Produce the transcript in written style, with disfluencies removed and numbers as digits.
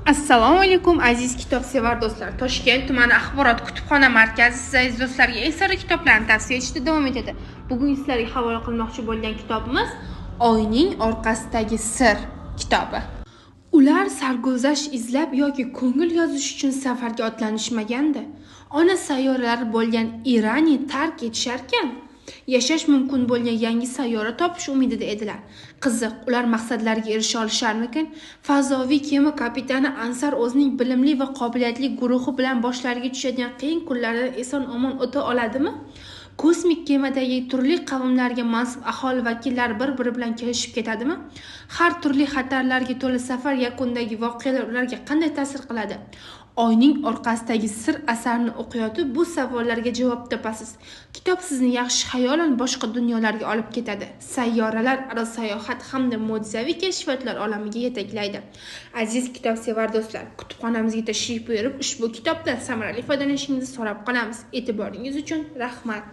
Assalomu alaykum aziz kitobsevar do'stlar. Toshkent tumani axborot kutubxona markazi siz aziz do'stlarga eng sara kitoblarni tavsiya etishda davom etadi. Bugun sizlarga havola qilmoqchi bo'lgan kitobimiz Oyning orqasidagi sir kitobi. Ular sarguzasht izlab yoki ko'ngil yozish uchun safarga otlanishmagandi. Ona sayyoralar bo'lgan Irani tark etisharkan, yashash mumkin bo'lgan yangi sayyora topish umidida edilar. Qiziq, ular maqsadlariga erisha olisharmikin? Fazoviy kema kapitani Ansar o'zining bilimli va qobiliyatli guruhi bilan boshlariga tushadigan qiyin kunlardan eson-omon o'ta oladimi? Kosmik kemadagi turli qavmlarga mansub aholi vakillari bir-biri bilan kelishib ketadimi? Har turli xatarlarga to'la safar yakunidagi voqealar ularga qanday ta'sir qiladi? Oyning orqasidagi sir asarini o'qiyotib, bu savollarga javob topasiz. Kitob sizni yaxshi xayolan boshqa dunyolarga olib ketadi. Sayyoralar aro sayohat hamda mo'jizaviy kashfiyotlar olamiga yetaklaydi. Aziz kitobsevar do'stlar, kutubxonamizga tashrif buyurib, ushbu kitobdan samarali foydalanishingizni so'rab qolamiz. E'tiboringiz uchun rahmat.